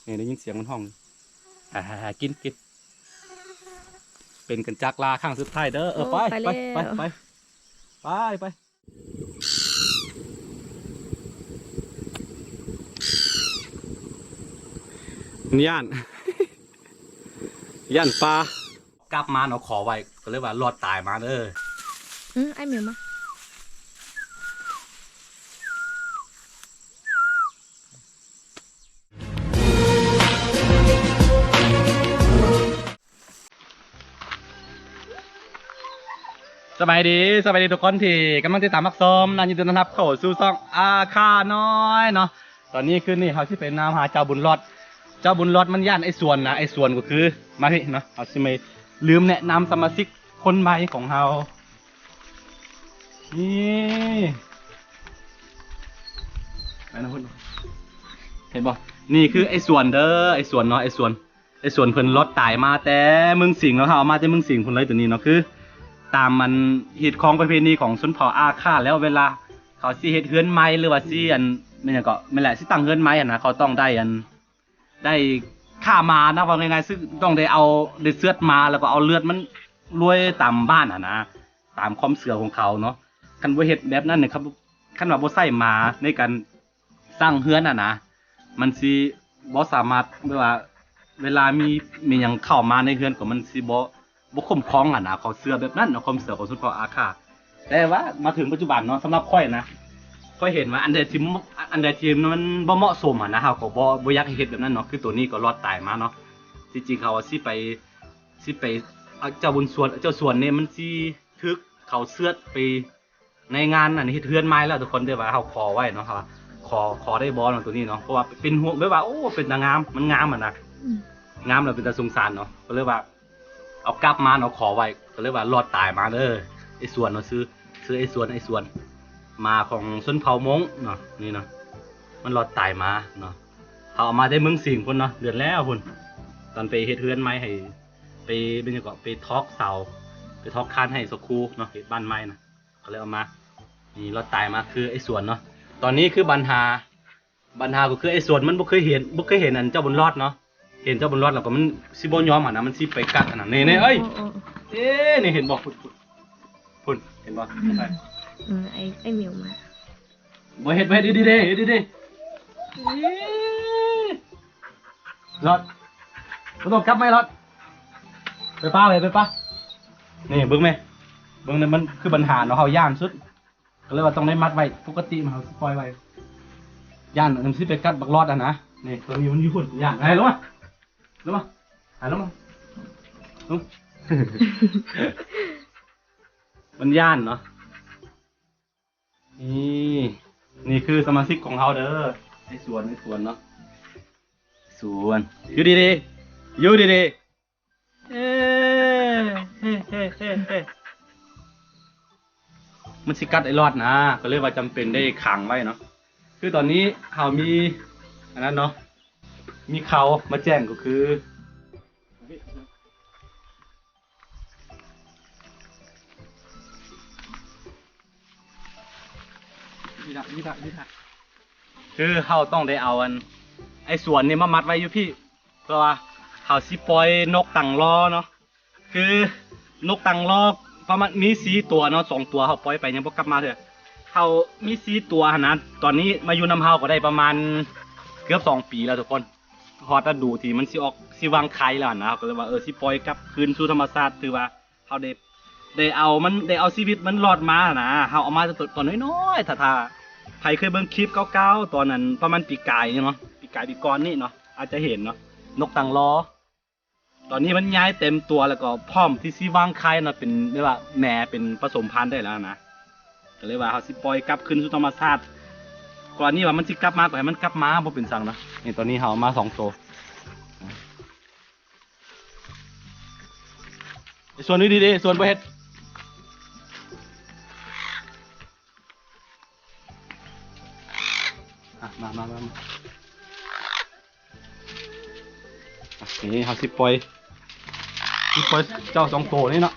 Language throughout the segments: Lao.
ນີ້ໄດ້ຍິນສຽງມັນຮ້ອງ. ຫາໆໆ ກິນ ກິນ. ເປັນກັນຈັກລາຄັ້ງສຸດທ້າຍເດີ. ເອີ ໂອ້ ໄປ ໄປແລ້ວ ໄປ ໄປ ໄປ ໄປ. ຢ້ານ ຢ້ານປາ. ກັບມາເນາະ ຂໍໄວ້ ກໍເລີຍວ່າລອດຕາຍມາເດີ. ອື ອ້າຍໝິວມາ. ສະບາຍດີ ສະບາຍດີທຸກຄົນທີ່ກຳລັງຕິດຕາມຮັບຊົມນະ. ຍິນດີຕ້ອນຮັບເຂົ້າສູ່ຊ່ອງອາຄານ້ອຍເນາະ. ຕອນນີ້ຄືນນີ້ເຮົາຊິໄປນຳຫາເຈົ້າບຸນຫຼອດ. ເຈົ້າບຸນຫຼອດມັນຢ້ານໄອ້ສວນນະ. ໄອ້ສວນກໍຄື ມາພີ້ເນາະ ເຮົາຊິມາລືມແນະນຳສະມາຊິກຄົນໃໝ່ຂອງເຮົາ. ນີ້ ໄປນະພຸ້ນ ເຫັນບໍ່? ນີ້ຄືໄອ້ສວນເດີ ໄອ້ສວນເນາະ ໄອ້ສວນ. ໄອ້ສວນເພິ່ນລອດຕາຍມາແຕ່ເມືອງສິງເນາະ. ເຮົາເອົາມາແຕ່ເມືອງສິງພຸ້ນເລີຍ ໂຕນີ້ເນາະ. ຄືຕາມອັນຮີດຄອງປະເພນີຂອງຊົນເຜົ່າອາຄາແລ້ວ ເວລາເຂົາຊິເຮັດເຮືອນໃໝ່ ຫຼືວ່າຊິອັນ ແມ່ນຫຍັງເກາະ ແມ່ນແຫຼະ ຊິຕັ້ງເຮືອນໃໝ່ຫັ້ນນະ ເຂົາຕ້ອງໄດ້ອັນ ໄດ້ຂ້າມ້ານະ ເວົ້າງ່າຍໆ ຄືຕ້ອງໄດ້ເອົາ ໄດ້ເຊືອດມ້າ ແລ້ວກໍເອົາເລືອດມັນລວຍຕາມບ້ານຫັ້ນນະ ຕາມຄວາມເຊື່ອຂອງເຂົາເນາະ. ຄັນບໍ່ເຮັດແບບນັ້ນນີ້ ຄັນ ຄັນວ່າບໍ່ໃຊ້ມ້າໃນການສ້າງເຮືອນຫັ້ນນະ ມັນຊິບໍ່ສາມາດ ແບບວ່າ ເວລາມີ ມີຫຍັງເຂົ້າມາໃນເຮືອນກໍມັນຊິບໍ່ ບໍ່ຄຸ້ມຄອງຫັ້ນນະ. ເຂົາເຊື່ອແບບນັ້ນເນາະ ຄວາມເຊື່ອຂອງຊົນເຜົ່າອາຄາ. ແຕ່ວ່າມາເຖິງປັດຈຸບັນເນາະ ສຳລັບຂ້ອຍນະ ຂ້ອຍເຫັນວ່າອັນໃດທີ່ ອັນໃດທີ່ມັນບໍ່ເໝາະສົມຫັ້ນນະ ເຮົາກໍບໍ່ ບໍ່ຢາກໃຫ້ເຮັດແບບນັ້ນເນາະ. ຄືໂຕນີ້ກໍລອດຕາຍມາເນາະ. ທີ່ຈິງເຂົາຊິໄປ ຊິໄປ ເອົາເຈົ້າບຸນສວນ ເຈົ້າສວນນີ້ມັນຊິຖືກເຂົາເຊືອດໄປໃນງານອັນເຮັດເຮືອນໃໝ່ແລ້ວທຸກຄົນ. ແຕ່ວ່າເຮົາຂໍໄວ້ເນາະ ເຮົາຂໍ ຂໍໄດ້ບໍ່ເນາະ ໂຕນີ້ເນາະ. ເພາະວ່າເປັນຫ່ວງ ແບບວ່າ ໂອ້ ເປັນຕາງາມ ມັນງາມຫັ້ນນະ ອືມ ງາມແລ້ວເປັນຕາສົງສານເນາະ. ກໍເລີຍວ່າ ເອົາກັບມາເນາະ ຂໍໄວ້ ກໍເລີຍວ່າລອດຕາຍມາເດີ. ໄອ້ສວນເນາະ ຊື່ ຊື່ໄອ້ສວນ ໄອ້ສວນ ໝາຂອງຊົນເຜົ່າມົ້ງເນາະ ນີ້ເນາະ ມັນລອດຕາຍມາເນາະ. ເຮົາເອົາມາແຕ່ເມືອງສິງພຸ້ນເນາະ ເດືອນແລ້ວພຸ້ນ ຕອນໄປເຮັດເຮືອນໃໝ່ໃຫ້ ໄປ ເປັນຫຍັງເກາະ ໄປຖອກເສົາ ໄປຖອກຄານໃຫ້ສະຄູເນາະ ເຮັດບ້ານໃໝ່ນະ ກໍເລີຍເອົາມາ. ນີ້ລອດຕາຍມາຄືໄອ້ສວນເນາະ. ຕອນນີ້ຄືບັນຫາ ບັນຫາກໍຄືໄອ້ສວນມັນບໍ່ເຄີຍເຫັນ ບໍ່ເຄີຍເຫັນອັນເຈົ້າບຸນຫຼອດເນາະ. ເຫັນເຈົ້າບຸນຫຼອດແລ້ວກໍມັນຊິບໍ່ຍອມຫັ້ນນະ ມັນຊິໄປກັດຫັ້ນນະ. ນີ້ ນີ້ ເອີຍ ເອີ ເອີ ເອີ ເອີ ເອີ ນີ້ເຫັນບໍ່? ພຸ້ນ ພຸ້ນ ພຸ້ນ ເຫັນບໍ່? ອືມ ໄປ ອືມ ໄອ້ ໄອ້ໝິວມາ. ບໍ່ເຮັດ ບໍ່ເຮັດ ດີໆ ດີໆ ດີໆ. ຫຼອດ ບໍ່ຕ້ອງກັບໄມ້ຫຼອດ ໄປປະເລີຍ ໄປປະ. ນີ້ເບິ່ງແມ ເບິ່ງນີ້ ມັນຄືບັນຫາເນາະ ເຮົາຢ້ານສຸດ. ກໍເລີຍວ່າຕ້ອງໄດ້ມັດໄວ້ ປົກກະຕິມັນເຮົາຊິປ່ອຍໄວ້ ຢ້ານມັນຊິໄປກັດບັກຫຼອດຫັ້ນນະ. ນີ້ ໂຕນີ້ມັນຢູ່ພຸ້ນ ຢ້ານ. ໃຫ້ລົງມາ ລົງມາ ໃຫ້ລົງມາ ລົງ. ມັນຢ້ານເນາະ. ນີ້ ນີ້ຄືສະມາຊິກຂອງເຮົາເດີ ໃນສວນ ໃນສວນເນາະ ສວນ. ຢູ່ດີໆ ຢູ່ດີໆ. ເອີ ເອີ ເອີ ເອີ ມັນຊິກັດໄອ້ຫຼອດນະ ກໍເລີຍວ່າຈຳເປັນໄດ້ຂັງໄວ້ເນາະ. ຄືຕອນນີ້ເຮົາມີອັນນັ້ນເນາະ ມີຂ່າວມາແຈ້ງ ກໍຄື ນີ້ລະ ນີ້ລະ ນີ້ລະ ຄືເຮົາຕ້ອງໄດ້ເອົາອັນ ໄອ້ສວນນີ້ມາມັດໄວ້ຢູ່ພີ້ ເພື່ອວ່າເຮົາຊິປ່ອຍນົກຕັງລໍເນາະ. ຄືນົກຕັງລໍປະມານມີສີ່ຕົວເນາະ ສອງຕົວເຮົາປ່ອຍໄປຍັງບໍ່ກັບມາເທື່ອ. ເຮົາມີສີ່ຕົວຫັ້ນນະ ຕອນນີ້ມາຢູ່ນຳເຮົາກໍໄດ້ປະມານເກືອບສອງປີແລ້ວທຸກຄົນ. ຮອດລະດູທີ່ມັນຊິອອກ ຊິວາງໄຂ່ແລ້ວຫັ້ນນະ ເຮົາກໍເລີຍວ່າ ເອີ ຊິປ່ອຍກັບຄືນສູ່ທຳມະຊາດ ຖືວ່າເຮົາໄດ້ ໄດ້ເອົາມັນ ໄດ້ເອົາຊີວິດມັນລອດມາຫັ້ນນະ. ເຮົາເອົາມາແຕ່ຕອນ ຕອນນ້ອຍໆ ຖ້າ ຖ້າໃຜເຄີຍເບິ່ງຄລິບເກົ່າໆ ຕອນນັ້ນປະມານປີກາຍນີ້ເນາະ ປີກາຍປີກ່ອນນີ້ເນາະ ອາດຈະເຫັນເນາະ ນົກຕັງລໍ. ຕອນນີ້ມັນໃຫຍ່ເຕັມຕົວ ແລ້ວກໍພ້ອມທີ່ຊິວາງໄຂ່ເນາະ ເປັນ ເອີ້ນວ່າແມ່ເປັນປະສົມພັນໄດ້ແລ້ວນະ. ກໍເລີຍວ່າເຮົາຊິປ່ອຍກັບຄືນສູ່ທຳມະຊາດ. ກ່ອນນີ້ວ່າມັນຊິກັບມາ ກໍໃຫ້ມັນກັບມາ ບໍ່ເປັນຫຍັງນະ. ນີ້ ຕອນນີ້ເຮົາເອົາມາສອງໂຕ. ໄອ້ສວນນີ້ດີໆ ສວນບໍ່ເຮັດ. ອ່ະ ມາ ມາ ມາ ມາ. ອ່ະ ນີ້ເຮົາຊິປ່ອຍ ຊິປ່ອຍເຈົ້າສອງໂຕນີ້ເນາະ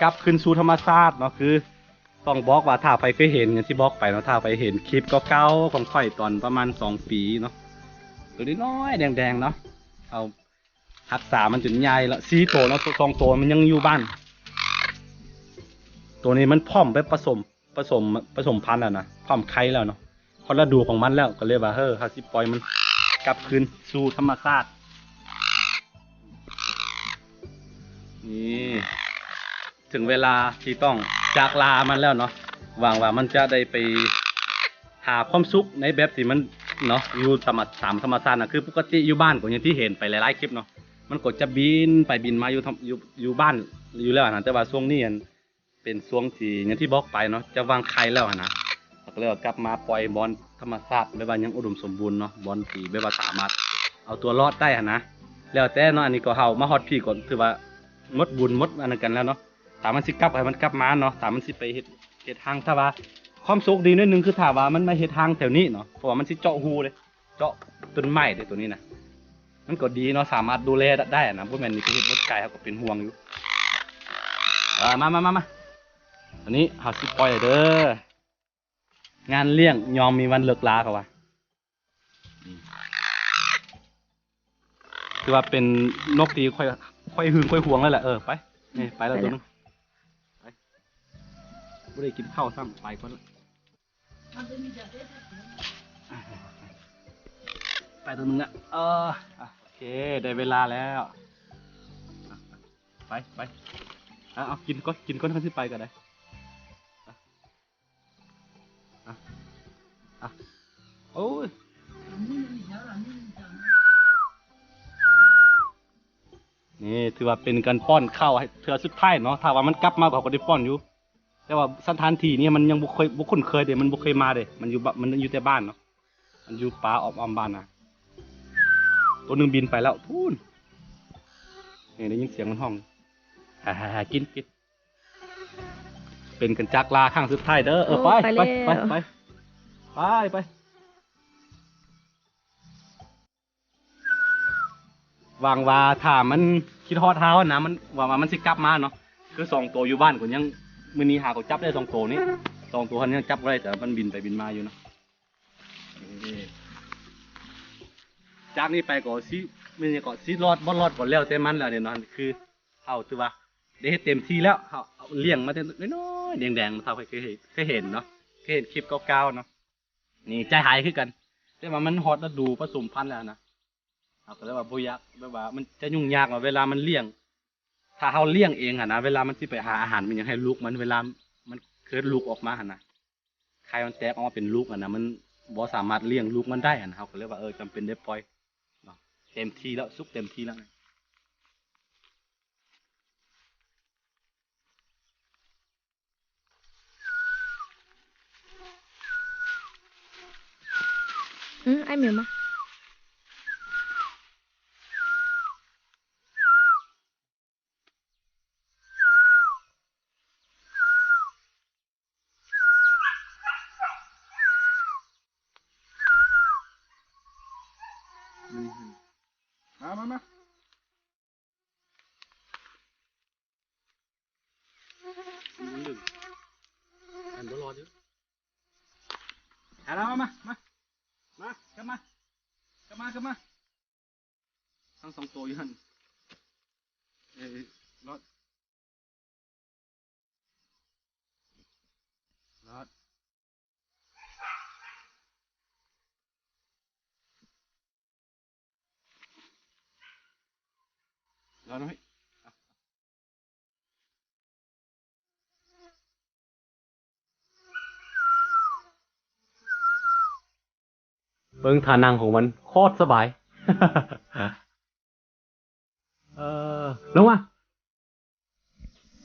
ກັບຄືນສູ່ທຳມະຊາດເນາະ. ຄືຕ້ອງບອກວ່າ ຖ້າໃຜເຄີຍເຫັນ ຫຍັງຊິບອກໄປເນາະ, ຖ້າໃຜເຫັນຄລິບເກົ່າໆຂອງຂ້ອຍຕອນປະມານສອງປີເນາະ, ໂຕນ້ອຍໆແດງໆເນາະ ເຮົາຮັກສາມັນຈົນໃຫຍ່ແລ້ວ ສີ່ໂຕເນາະ ສອງໂຕມັນຍັງຢູ່ບ້ານ ໂຕນີ້ມັນພ້ອມໄປປະສົມ ປະສົມ ປະສົມພັນແລ້ວນະ ພ້ອມໄຂ່ແລ້ວເນາະ ຮອດລະດູຂອງມັນແລ້ວ ກໍເລີຍວ່າ ເຮີ ເຮົາຊິປ່ອຍມັນກັບຄືນສູ່ທຳມະຊາດ. ນີ້ ເຖິງເວລາທີ່ຕ້ອງຈາກລາມັນແລ້ວເນາະ ຫວັງວ່າມັນຈະໄດ້ໄປຫາຄວາມສຸກໃນແບບທີ່ມັນເນາະ ຢູ່ຕາມ ຕາມທຳມະຊາດນະ ຄືປົກກະຕິຢູ່ບ້ານກໍຢ່າງທີ່ເຫັນໄປຫຼາຍໆຄລິບເນາະ ມັນກໍຈະບິນໄປບິນມາຢູ່ ຢູ່ ຢູ່ບ້ານຢູ່ແລ້ວຫັ້ນນະ ແຕ່ວ່າຊ່ວງນີ້ຫັ້ນ ເປັນຊ່ວງທີ່ ຢ່າງທີ່ບອກໄປເນາະ ຈະວາງໄຂ່ແລ້ວຫັ້ນນະ ເຮົາກໍເລີຍວ່າກັບມາປ່ອຍບ່ອນທຳມະຊາດ ແບບວ່າຍັງອຸດົມສົມບູນເນາະ ບ່ອນທີ່ແບບວ່າສາມາດເອົາຕົວລອດໄດ້ຫັ້ນນະ ແລ້ວແຕ່ເນາະ ອັນນີ້ກໍເຮົາມາຮອດພີ້ກໍຖືວ່າໝົດບຸນໝົດອັນນັ້ນກັນແລ້ວເນາະ ຖ້າມັນຊິກັບໃຫ້ມັນກັບມາເນາະ ຖ້າມັນຊິໄປເຮັດ ເຮັດຮັງ ຖ້າວ່າຄວາມໂຊກດີໜ້ອຍໜຶ່ງ ຄືຖ້າວ່າມັນມາເຮັດຮັງແຖວນີ້ເນາະ ເພາະວ່າມັນຊິເຈາະຮູເດ້ ເຈາະຕົ້ນໄມ້ເດ້ ໂຕນີ້ນະ ມັນກໍດີເນາະ ສາມາດດູແລໄດ້ນະ ບໍ່ແມ່ນນີ້ໄປເຮັດໝົດກາຍ ເຮົາກໍເປັນຫ່ວງຢູ່. ເອີ ມາ ມາ ມາ ມາ ອັນນີ້ເຮົາຊິປ່ອຍເດີ ງານລ້ຽງຍອມມີວັນເລີກລາ ເຂົາວ່າ ອືມ ຖືວ່າເປັນນົກທີ່ຂ້ອຍ ຂ້ອຍຫຶງຂ້ອຍຫວງເລີຍແຫຼະ ເອີ ໄປ ນີ້ ໄປແລ້ວ ໄປແລ້ວ ໂຕໜຶ່ງ ໄປ ບໍ່ໄດ້ກິນເຂົ້າຊ້ຳ ໄປກ່ອນລະ. ໄປຕົວໜຶ່ງລະ ເອີ ອ່ະ ໂອເຄ ໄດ້ເວລາແລ້ວ ໄປ ໄປ ເອົາ ເອົາ ກິນກ່ອນ ກິນກ່ອນ ຄັນຊິໄປກໍໄດ້ ອ່ະ ອ່ະ ໂອ້ຍ ນີ້ຖືວ່າເປັນການປ້ອນເຂົ້າໃຫ້ເທື່ອສຸດທ້າຍເນາະ ຖ້າວ່າມັນກັບມາ ເຮົາກໍໄດ້ປ້ອນຢູ່. ແຕ່ວ່າສະຖານທີ່ນີ້ມັນຍັງບໍ່ເຄີຍ ບໍ່ຄຸ້ນເຄີຍເດ້ ມັນບໍ່ເຄີຍມາເດ້ ມັນຢູ່ ມັນຢູ່ແຕ່ບ້ານເນາະ ມັນຢູ່ປ່າອ້ອມໆບ້ານນະ ໂຕໜຶ່ງບິນໄປແລ້ວພຸ້ນ ນີ້ໄດ້ຍິນສຽງມັນຮ້ອງ ຫາໆໆ ກິນ ກິນ ເປັນການຈາກລາຄັ້ງສຸດທ້າຍເດີ ເອີ ໂອ້ ໄປ ໄປແລ້ວ ໄປ ໄປ ໄປ ໄປ. ຫວັງວ່າຖ້າມັນຄິດຮອດເຮົານະ ມັນ ຫວັງວ່າມັນຊິກັບມາເນາະ ຄືສອງໂຕຢູ່ບ້ານກໍຍັງ ມື້ນີ້ຫາກໍຈັບໄດ້ສອງໂຕນີ້ ສອງໂຕຫັ້ນຍັງຈັບບໍ່ໄດ້ ແຕ່ມັນບິນໄປບິນມາຢູ່ນະ ຈາກນີ້ໄປກໍຊິ ແມ່ນຫຍັງກໍຊິລອດບໍ່ລອດກໍແລ້ວແຕ່ມັນແລ້ວເນາະ ຄືເຮົາຖືວ່າໄດ້ເຮັດເຕັມທີ່ແລ້ວ ເຮົາລ້ຽງມາແຕ່ນ້ອຍໆແດງໆ ເຮົາເຄີຍ ເຄີຍເຫັນເນາະ ເຄີຍເຫັນຄລິບເກົ່າໆເນາະ ນີ້ໃຈຫາຍຄືກັນ ແຕ່ວ່າມັນຮອດລະດູປະສົມພັນແລ້ວນະ ເຮົາກໍເລີຍວ່າບໍ່ຢາກ ແບບວ່າມັນຈະຫຍຸ້ງຍາກເນາະ ເວລາມັນລ້ຽງ ຖ້າເຮົາລ້ຽງເອງຫັ້ນນະ ເວລາມັນຊິໄປຫາອາຫານມັນຫຍັງໃຫ້ລູກມັນ ເວລາມັນເກີດລູກອອກມາຫັ້ນນະ ໄຂ່ມັນແຕກອອກມາເປັນລູກຫັ້ນນະ ມັນບໍ່ສາມາດລ້ຽງລູກມັນໄດ້ຫັ້ນນະ ເຮົາກໍເລີຍວ່າ ເອີ ຈຳເປັນໄດ້ປ່ອຍເນາະ ເຕັມທີ່ແລ້ວ ສຸກເຕັມທີ່ແລ້ວ. ອື ອ້າຍໝີມາ. ມາ ມາ ມາ. ມັນດຶງ ອັນບໍ່ລອດຢູ່ ມາ ມາ ມາ ມາ ກັບມາ ກັບມາ ກັບມາ ທັງສອງໂຕຢູ່ຫັ້ນ ເອີ ລອດ ລອດ. ເບິ່ງທ່ານັ່ງຂອງມັນ ໂຄດສະບາຍ. ເອີ ລົງມາ.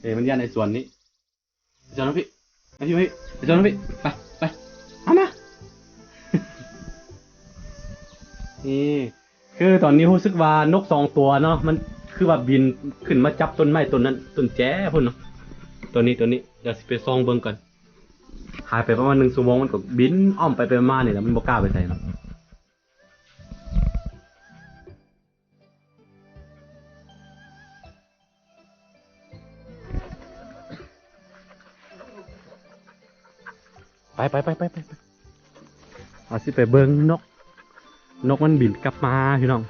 ເອີ ມັນຢ້ານໄອ້ສວນນີ້ ໄອ້ສວນມາພີ້ ມາພີ້ ມາພີ້ ໄອ້ສວນມາພີ້ ໄປ ໄປ ເອົາມາ ນີ້ ຄືຕອນນີ້ຮູ້ສຶກວ່ານົກສອງຕົວເນາະ ມັນຄືວ່າບິນຂຶ້ນມາຈັບຕົ້ນໄມ້ຕົ້ນນັ້ນ ຕົ້ນແຈພຸ້ນເນາະ ຕົວນີ້ ຕົວນີ້ ດຽວຊິໄປສ່ອງເບິ່ງກ່ອນ ຖ່າຍໄປປະມານໜຶ່ງຊົ່ວໂມງ ມັນກໍບິນອ້ອມໄປໄປມານີ້ແຫຼະ ມັນບໍ່ກ້າໄປໃສເນາະ. ໄປ ໄປ ໄປ ໄປ ໄປ ເຮົາຊິໄປເບິ່ງນົກ ນົກມັນບິນກັບມາພີ່ນ້ອງ.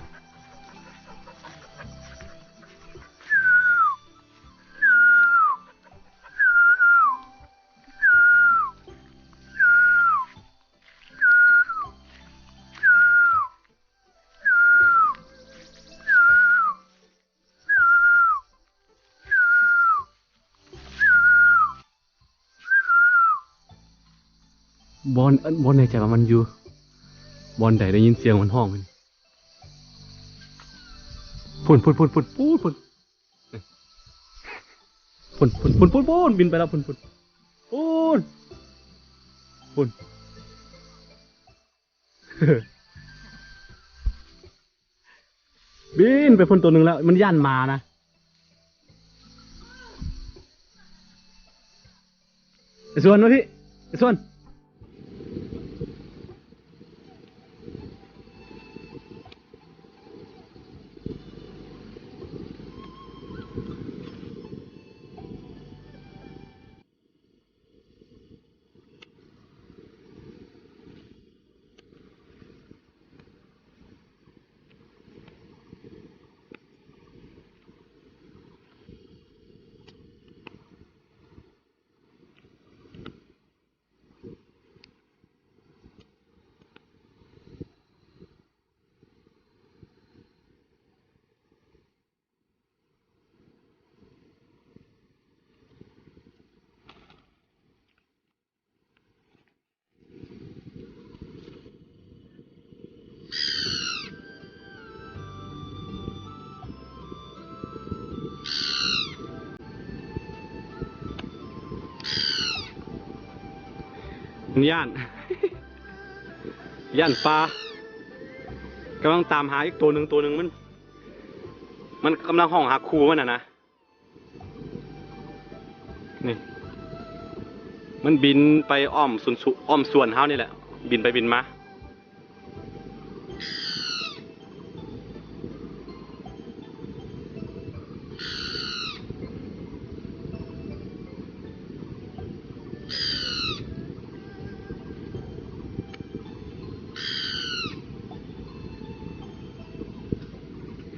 ບໍ່ ບໍ່ແນ່ໃຈວ່າມັນຢູ່ບ່ອນໃດ ໄດ້ຍິນສຽງມັນຮ້ອງ. ພຸ້ນ ພຸ້ນ ພຸ້ນ ພຸ້ນ ພຸ້ນ ບິນໄປແລ້ວ ພຸ້ນ ພຸ້ນ ພຸ້ນ ພຸ້ນ. ບິນໄປພຸ້ນໂຕໜຶ່ງແລ້ວ ມັນຢ້ານໝານະ. ໄອ້ສວນມາພີ້ ໄອ້ສວນ. ມັນຢ້ານ ຢ້ານປ່າ ກຳລັງຕາມຫາອີກໂຕໜຶ່ງ ໂຕໜຶ່ງມັນ ມັນກຳລັງຮ້ອງຫາຄູ່ມັນຫັ້ນນະ. ນີ້ ມັນບິນໄປອ້ອມສວນ ອ້ອມສວນເຮົານີ້ແຫຼະ ບິນໄປບິນມາ.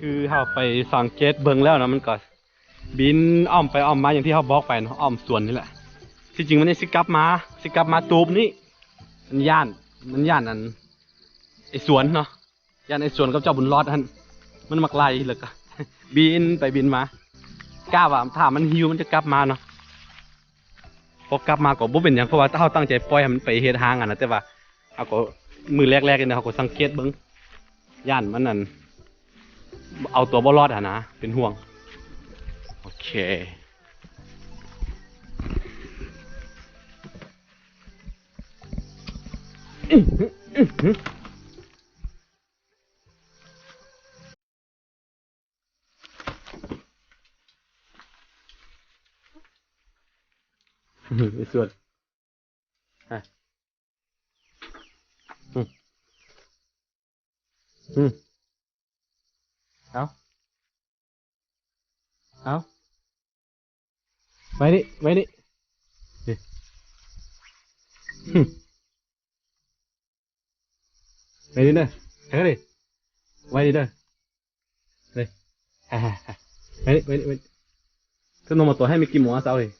ຄືເຮົາໄປສັງເກດເບິ່ງແລ້ວນະ ມັນກໍ ບິນອ້ອມໄປອ້ອມມາ ຢ່າງທີ່ເຮົາບອກໄປເນາະ ອ້ອມສວນນີ້ແຫຼະ. ທີ່ຈິງມັນຍັງຊິກັບມາ ຊິກັບມາຕູບນີ້ ມັນຢ້ານ ມັນຢ້ານອັນ ໄອ້ສວນເນາະ ຢ້ານໄອ້ສວນກັບເຈົ້າບຸນລອດຫັ້ນ ມັນມັກໄລ່ ແລ້ວກໍບິນໄປບິນມາ ກະວ່າຖ້າມັນຫິວມັນຈະກັບມາເນາະ. ພໍກັບມາກໍບໍ່ເປັນຫຍັງ ເພາະວ່າເຮົາຕັ້ງໃຈປ່ອຍໃຫ້ມັນໄປເຮັດຮັງຫັ້ນນະ ແຕ່ວ່າເຮົາກໍ ມື້ແລກໆນີ້ເຮົາກໍສັງເກດເບິ່ງ ຢ້ານມັນນັ້ນ ເອົາຕົວບໍ່ລອດຫັ້ນນະ ເປັນຫ່ວງ. ໂອເຄ ໄອ້ສວນ ຮະ ອືມ ອືມ ເອົາ ເອົາ ໄວ້ນີ້ ໄວ້ນີ້ ນີ້ ອືມ ໄວ້ນີ້ເດີ ເອົານີ້ ໄວ້ນີ້ເດີ ນີ້ ໄວ້ນີ້ ໄວ້ນີ້ ໄວ້ນີ້ ເຈົ້ານ້ອງມາຕົວະໃຫ້ແມ່ກີ້ໝໍເຊົ້ານີ້.